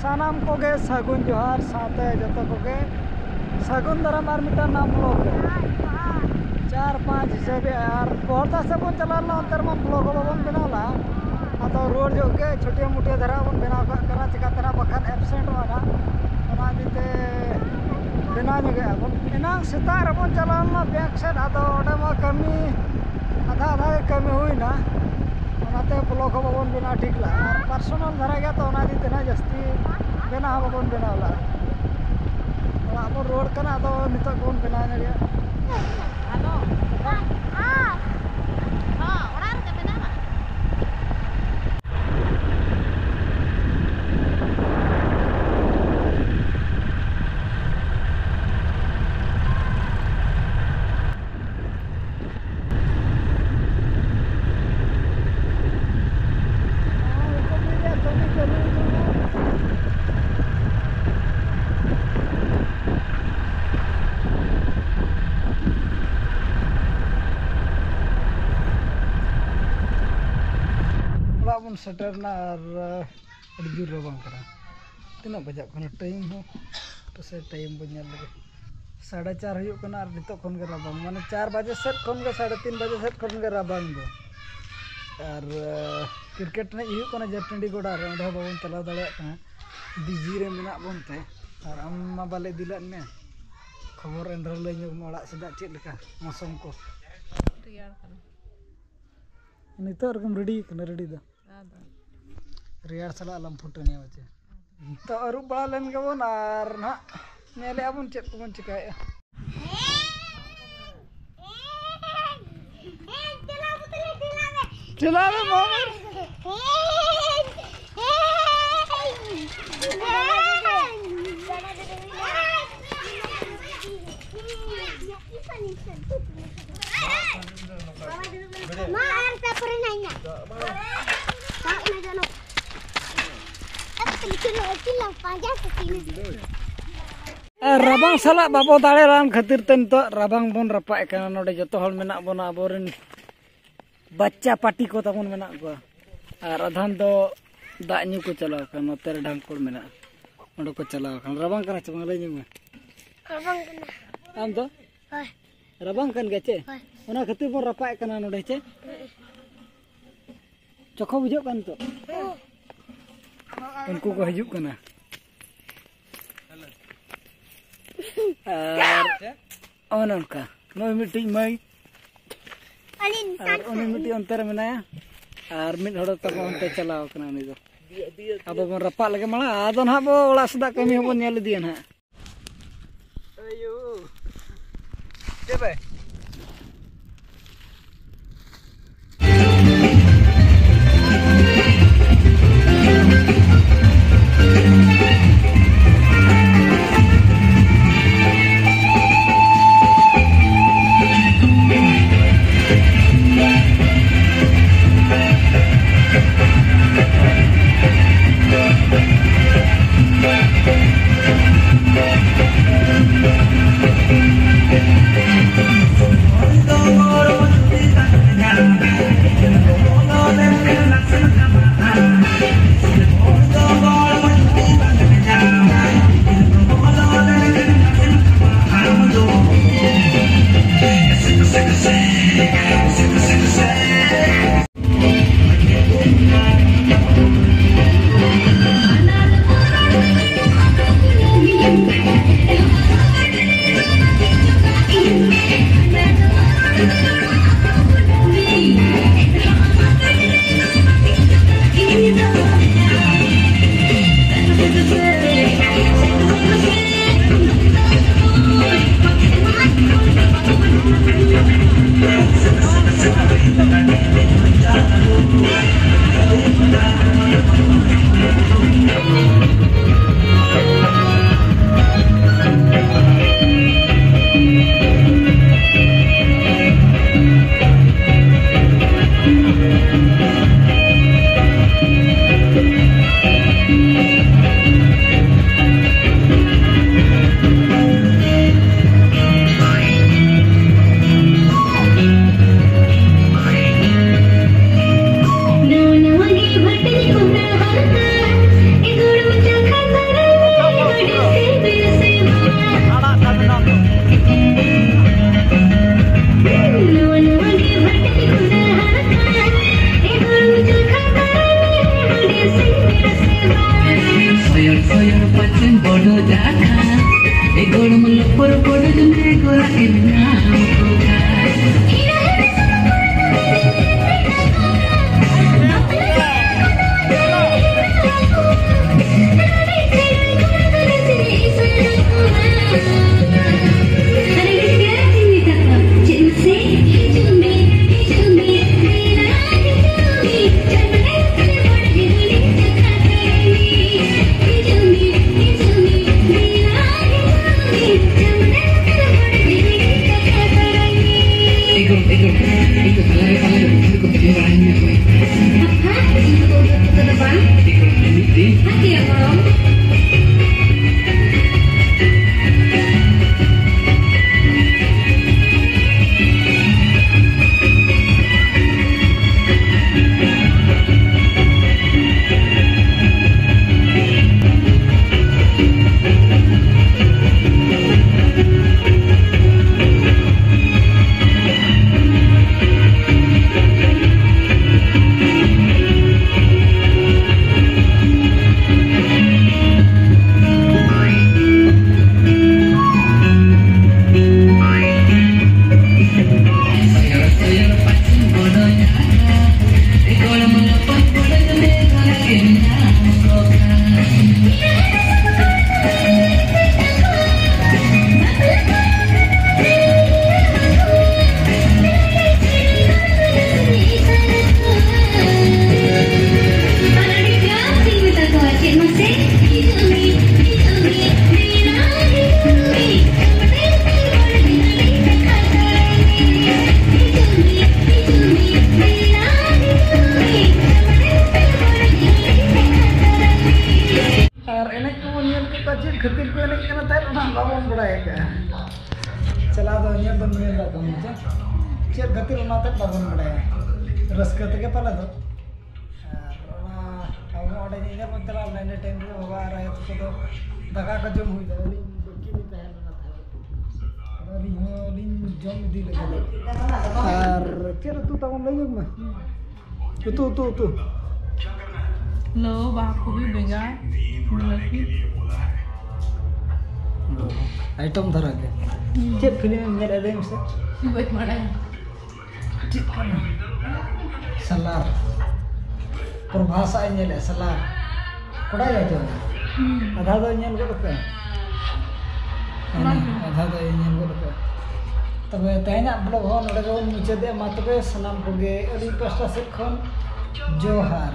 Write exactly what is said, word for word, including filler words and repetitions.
ᱥᱟᱱᱟᱢ ᱠᱚᱜᱮ ᱥᱟᱹᱜᱩᱱ ᱡᱚᱦᱟᱨ, ᱥᱟᱶᱛᱮ ᱡᱚᱛᱚ ᱠᱚᱜᱮ ᱥᱟᱹᱜᱩᱱ ᱫᱟᱨᱟᱢ᱾ ᱟᱨ ᱢᱤᱫᱴᱟᱝ ᱱᱟᱢ ᱵᱞᱚᱠ ᱨᱮ ᱪᱟᱨ ᱯᱟᱸᱪ ᱦᱤᱥᱟᱹᱵ ᱮ᱾ ᱟᱨ ᱵᱚᱦᱚᱲᱫᱟ ᱥᱮᱫ ᱵᱚᱱ ᱪᱟᱞᱟᱣ ᱞᱮᱱᱟ, ᱚᱱᱛᱮ ᱨᱮᱢᱟ ᱵᱞᱚᱠ ᱦᱚᱸ ᱵᱟᱵᱚᱱ ᱵᱮᱱᱟᱣ ᱞᱮᱫᱼᱟ᱾ ᱟᱫᱚ ᱨᱩᱣᱟᱹᱲ ᱡᱚᱜ ᱜᱮ ᱪᱷᱩᱴᱤᱭᱟᱹ ᱢᱩᱴᱤᱭᱟᱹ ᱫᱷᱟᱨᱟ ᱵᱚᱱ ᱵᱮᱱᱟᱣ ᱠᱟᱜ ᱠᱟᱱᱟ, ᱪᱤᱠᱟᱹᱛᱮ ᱱᱟᱜ ᱵᱟᱠᱷᱟᱱ ᱮᱵᱥᱮᱱᱴᱚᱜᱼᱟ ᱱᱟᱜ, ᱚᱱᱟ ᱤᱫᱤ ᱛᱮ ᱵᱮᱱᱟᱣ ᱧᱚᱜᱮᱜᱼᱟ ᱵᱚᱱ᱾ ᱮᱱᱟᱝ ᱥᱮᱛᱟᱜ ᱨᱮᱵᱚᱱ ᱪᱟᱞᱟᱣ ᱞᱮᱱᱟ ᱵᱮᱝᱠ ᱥᱮᱫ, ᱟᱫᱚ ᱚᱸᱰᱮ ᱢᱟ ᱠᱟᱹᱢᱤ ᱟᱫᱷᱟ ᱟᱫᱷᱟ ᱜᱮ ᱠᱟᱹᱢᱤ ᱦᱩᱭᱱᱟ, ᱚᱱᱟᱛᱮ ᱵᱞᱚᱜ ᱦᱚᱸ ᱵᱟᱵᱚᱱ ᱵᱮᱱᱟᱣ ᱴᱷᱤᱠ ᱞᱮᱫᱼᱟ᱾ ᱟᱨ ᱯᱟᱨᱥᱚᱱᱟᱞ ᱫᱷᱟᱨᱟ ᱜᱮᱭᱟ ᱛᱚ, ᱚᱱᱟ ᱤᱫᱤ ᱛᱮ ᱱᱟᱜ ᱡᱟᱹᱥᱛᱤ ᱵᱮᱱᱟᱣ ᱦᱚᱸ ᱵᱟᱵᱚᱱ ᱵᱮᱱᱟᱣ ᱞᱮᱫᱼᱟ᱾ ᱚᱲᱟᱜ ᱵᱚᱱ ᱨᱩᱣᱟᱹᱲ ᱠᱟᱱᱟ, ᱟᱫᱚ ᱱᱤᱛᱚᱜ ᱜᱮᱵᱚᱱ ᱵᱮᱱᱟᱣ ᱫᱟᱲᱮᱭᱟᱜᱼᱟ᱾ ᱦᱮᱞᱳ᱾ ᱦᱚᱸ, ᱚᱲᱟᱜ ᱨᱮᱜᱮ ᱢᱮᱱᱟᱢᱟ? ᱚᱲᱟᱜ ᱵᱚᱱ ᱥᱮᱴᱮᱨ ᱮᱱᱟ ᱟᱨ ᱟᱹᱰᱤ ᱡᱳᱨ ᱨᱟᱵᱟᱝ ᱠᱟᱱᱟ᱾ ᱛᱤᱱᱟᱹᱜ ᱵᱟᱡᱟᱜ ᱠᱟᱱᱟ ᱴᱟᱭᱤᱢ ᱦᱚᱸ? ᱯᱟᱥᱮ ᱴᱟᱭᱤᱢ ᱵᱚᱱ ᱧᱮᱞ ᱞᱮᱜᱮ᱾ ᱥᱟᱲᱮ ᱪᱟᱨ ᱦᱩᱭᱩᱜ ᱠᱟᱱᱟ ᱟᱨ ᱱᱤᱛᱚᱜ ᱠᱷᱚᱱ ᱜᱮ ᱨᱟᱵᱟᱝ, ᱢᱟᱱᱮ ᱪᱟᱨ ᱵᱟᱡᱮ ᱥᱮᱫ ᱠᱷᱚᱱ ᱜᱮ, ᱥᱟᱲᱮ ᱛᱤᱱ ᱵᱟᱡᱮ ᱥᱮᱫ ᱠᱷᱚᱱ ᱜᱮ ᱨᱟᱵᱟᱝ ᱫᱚ᱾ ᱟᱨ ᱠᱨᱤᱠᱮᱴ ᱮᱱᱮᱡ ᱦᱩᱭᱩᱜ ᱠᱟᱱᱟ ᱡᱮ ᱴᱟᱺᱰᱤ ᱜᱚᱰᱟ ᱨᱮ, ᱚᱸᱰᱮ ᱦᱚᱸ ᱵᱟᱵᱚᱱ ᱪᱟᱞᱟᱣ ᱫᱟᱲᱮᱭᱟᱜ ᱠᱟᱱᱟ, ᱵᱤᱡᱤ ᱨᱮ ᱢᱮᱱᱟᱜ ᱵᱚᱱ ᱛᱮ᱾ ᱟᱨ ᱟᱢ ᱢᱟ ᱵᱟᱞᱮ ᱤᱫᱤ ᱞᱮᱫ ᱢᱮ᱾ ᱠᱷᱚᱵᱚᱨ ᱮᱱ ᱨᱮᱦᱚᱸ ᱞᱟᱹᱭ ᱧᱚᱜ ᱢᱮ, ᱚᱲᱟᱜ ᱥᱮᱫᱟᱜ ᱪᱮᱫ ᱞᱮᱠᱟ ᱢᱳᱥᱚᱢ ᱠᱚ? ᱨᱮᱭᱟᱲ ᱠᱟᱱᱟ᱾ ᱱᱤᱛᱚᱜ ᱨᱮᱜᱮᱢ ᱨᱮᱰᱤ ᱠᱟᱱᱟ, ᱨᱮᱰᱤ ᱫᱚ᱾ ᱟᱫᱚ᱾ ᱨᱮᱭᱟᱲ ᱥᱟᱞᱟᱜ ᱟᱞᱚᱢ ᱯᱷᱩᱴᱟᱹᱱᱤᱭᱟ ᱯᱟᱪᱮ᱾ ᱱᱤᱛᱚᱜ ᱟᱹᱨᱩᱵ ᱵᱟᱲᱟ ᱞᱮᱱ ᱜᱮᱵᱚᱱ ᱟᱨ ᱱᱟᱦᱟᱜ ᱧᱮᱞᱮᱜᱼᱟ ᱵᱚᱱ ᱪᱮᱫ ᱠᱚᱵᱚᱱ ᱪᱤᱠᱟᱹᱭᱮᱫᱼᱟ᱾ ᱪᱟᱞᱟᱣ ᱢᱮ ᱢᱟᱢᱟ᱾ ᱢᱟ ᱟᱨ ᱛᱟᱨᱯᱚᱨᱮ ᱱᱟᱧᱟ᱾ ᱥᱟᱵ ᱢᱮ ᱡᱚᱱᱚᱜ᱾ ᱟᱯᱮ ᱞᱤᱠᱷᱤ ᱞᱚ ᱪᱤᱞᱟᱝ ᱯᱟᱸᱡᱟ ᱥᱮ ᱪᱤᱞᱤ? ᱟᱨ ᱨᱟᱵᱟᱝ ᱥᱟᱞᱟᱜ ᱵᱟᱵᱚ ᱫᱟᱲᱮ ᱞᱮᱱ ᱠᱷᱟᱹᱛᱤᱨ ᱛᱮ ᱱᱤᱛᱚᱜ ᱨᱟᱵᱟᱝ ᱵᱚᱱ ᱨᱟᱯᱟᱜ ᱠᱟᱱᱟ᱾ ᱱᱚᱰᱮ ᱡᱚᱛᱚ ᱦᱚᱲ ᱢᱮᱱᱟᱜ ᱵᱚᱱᱟ, ᱟᱵᱚᱨᱮᱱ ᱵᱟᱪᱪᱟ ᱯᱟᱹᱴᱤ ᱠᱚ ᱛᱟᱵᱚᱱ ᱢᱮᱱᱟᱜ ᱠᱚᱣᱟ᱾ ᱟᱨ ᱟᱫᱷᱟᱱ ᱫᱚ ᱫᱟᱜ ᱧᱩ ᱠᱚ ᱪᱟᱞᱟᱣ ᱟᱠᱟᱱᱟ, ᱱᱚᱛᱮ ᱨᱮ ᱰᱷᱟᱝᱠᱚᱲ ᱢᱮᱱᱟᱜᱼᱟ, ᱚᱸᱰᱮ ᱠᱚ ᱪᱟᱞᱟᱣ ᱟᱠᱟᱱᱟ᱾ ᱨᱟᱵᱟᱝ ᱠᱟᱱᱟ ᱪᱮ ᱵᱟᱝ, ᱞᱟᱹᱭ ᱧᱚᱜ ᱢᱮ᱾ ᱨᱟᱵᱟᱝ ᱠᱟᱱᱟ᱾ ᱟᱢ ᱫᱚ? ᱦᱳᱭ᱾ ᱨᱟᱵᱟᱝ ᱠᱟᱱ ᱜᱮᱭᱟ ᱪᱮ? ᱦᱳᱭ᱾ ᱚᱱᱟ ᱠᱷᱟᱹᱛᱤᱨ ᱵᱚᱱ ᱨᱟᱯᱟᱜ ᱠᱟᱱᱟ ᱱᱚᱰᱮ ᱪᱮ? ᱪᱚᱠᱷᱚ ᱵᱩᱡᱷᱟᱹᱜ ᱠᱟᱱ ᱱᱤᱛᱚᱜ? ᱩᱱᱠᱩ ᱠᱚ ᱦᱤᱡᱩᱜ ᱠᱟᱱᱟ᱾ ᱟᱨ ᱚᱱᱮ ᱚᱱᱠᱟ, ᱱᱚᱜᱼᱚᱭ ᱢᱤᱫᱴᱤᱡ ᱢᱟᱹᱭ, ᱟᱹᱞᱤᱧ ᱟᱨ ᱩᱱᱤ ᱢᱤᱫᱴᱤᱡ ᱚᱱᱛᱮ ᱨᱮ ᱢᱮᱱᱟᱭᱟ, ᱟᱨ ᱢᱤᱫ ᱦᱚᱲ ᱛᱟᱵᱚ ᱚᱱᱛᱮ ᱪᱟᱞᱟᱣ ᱠᱟᱱᱟ ᱩᱱᱤ ᱫᱚ᱾ ᱟᱵᱚ ᱵᱚᱱ ᱨᱟᱯᱟᱜ ᱞᱮᱜᱮ ᱢᱟᱲᱟᱝ, ᱟᱫᱚ ᱱᱟᱦᱟᱜ ᱵᱚ ᱚᱲᱟᱜ ᱥᱮᱫᱟᱜ ᱠᱟᱹᱢᱤ ᱦᱚᱸᱵᱚᱱ ᱧᱮᱞ ᱤᱫᱤᱭᱟ ᱱᱟᱦᱟᱜ᱾ ᱟᱭᱳ᱾ ᱪᱮᱫ ᱵᱮ? ᱟᱨ ᱮᱱᱮᱡ ᱠᱚᱵᱚᱱ ᱧᱮᱞ ᱠᱮᱫ ᱠᱚᱣᱟ, ᱪᱮᱫ ᱠᱷᱟᱹᱛᱤᱨ ᱠᱚ ᱮᱱᱮᱡ ᱠᱟᱱᱟ ᱛᱟᱦᱮᱸᱫ, ᱚᱱᱟ ᱵᱟᱵᱚᱱ ᱵᱟᱲᱟᱭ ᱟᱠᱟᱫᱼᱟ᱾ ᱪᱟᱞᱟᱣ ᱫᱚ ᱧᱮᱞ ᱫᱚ ᱧᱮᱞ ᱞᱮᱫ ᱛᱟᱵᱚᱱ ᱪᱮ, ᱪᱮᱫ ᱠᱷᱟᱹᱛᱤᱨ ᱚᱱᱟ ᱛᱮᱫ ᱵᱟᱵᱚᱱ ᱵᱟᱲᱟᱭᱟ᱾ ᱨᱟᱹᱥᱠᱟᱹ ᱛᱮᱜᱮ ᱯᱟᱞᱮ ᱫᱚ᱾ ᱟᱨ ᱚᱱᱟ ᱟᱵᱚ ᱚᱸᱰᱮ ᱧᱮᱧᱮᱞ ᱵᱚᱱ ᱪᱟᱞᱟᱣ ᱞᱮᱱᱟ, ᱤᱱᱟᱹ ᱴᱟᱭᱤᱢ ᱨᱮ ᱵᱟᱵᱟ ᱟᱨ ᱟᱭᱳ ᱛᱟᱠᱚ ᱫᱚ ᱫᱟᱠᱟ ᱠᱚ ᱡᱚᱢ ᱦᱩᱭ ᱞᱮᱱᱟ, ᱟᱹᱞᱤᱧ ᱵᱟᱹᱠᱤ ᱞᱤᱧ ᱛᱟᱦᱮᱸ ᱞᱮᱱᱟ ᱛᱟᱦᱮᱸᱫ᱾ ᱟᱫᱚ ᱟᱹᱞᱤᱧ ᱦᱚᱸ ᱞᱤᱧ ᱡᱚᱢ ᱤᱫᱤ ᱞᱮᱫᱟ᱾ ᱟᱨ ᱪᱮᱫ ᱩᱛᱩ ᱛᱟᱵᱚᱱ ᱞᱟᱹᱭ ᱧᱚᱜ ᱢᱮ? ᱩᱛᱩ, ᱩᱛᱩ, ᱩᱛᱩ᱾ ᱞᱟᱹᱣ, ᱵᱟᱦᱟ ᱠᱚᱵᱤ, ᱵᱮᱸᱜᱟᱲ, ᱵᱤᱞᱟᱹᱛᱤ᱾ ᱟᱭᱴᱚᱢ ᱫᱷᱟᱨᱟ ᱜᱮ᱾ ᱪᱮᱫ ᱯᱷᱤᱞᱢ ᱮᱢ ᱧᱮᱞᱮᱫ, ᱞᱟᱹᱭ ᱢᱮᱥᱮ? ᱵᱟᱹᱧ ᱵᱟᱲᱟᱭᱟ᱾ ᱪᱮᱫ ᱠᱟᱱᱟ? ᱥᱟᱞᱟᱨ᱾ ᱯᱨᱚᱵᱷᱟᱥᱟᱜ ᱤᱧ ᱧᱮᱞᱮᱫᱼᱟ, ᱥᱟᱞᱟᱨ᱾ ᱠᱚᱲᱟ ᱜᱮ ᱛᱚ? ᱟᱫᱷᱟ ᱫᱚ ᱧᱮᱞ ᱜᱚᱫ ᱠᱟᱜᱼᱟ᱾ ᱟᱫᱷᱟ ᱫᱚ ᱧᱮᱞ ᱜᱚᱫ ᱠᱟᱜᱼᱟ᱾ ᱛᱚᱵᱮ ᱛᱮᱦᱮᱧᱟᱜ ᱵᱞᱚᱜ ᱦᱚᱸ ᱱᱚᱰᱮ ᱜᱮᱵᱚᱱ ᱢᱩᱪᱟᱹᱫᱮᱜᱼᱟ᱾ ᱢᱟ ᱛᱚᱵᱮ ᱥᱟᱱᱟᱢ ᱠᱚᱜᱮ ᱟᱹᱞᱤᱧ ᱯᱟᱥᱴᱟ ᱥᱮᱫ ᱠᱷᱚᱱ ᱡᱚᱦᱟᱨ᱾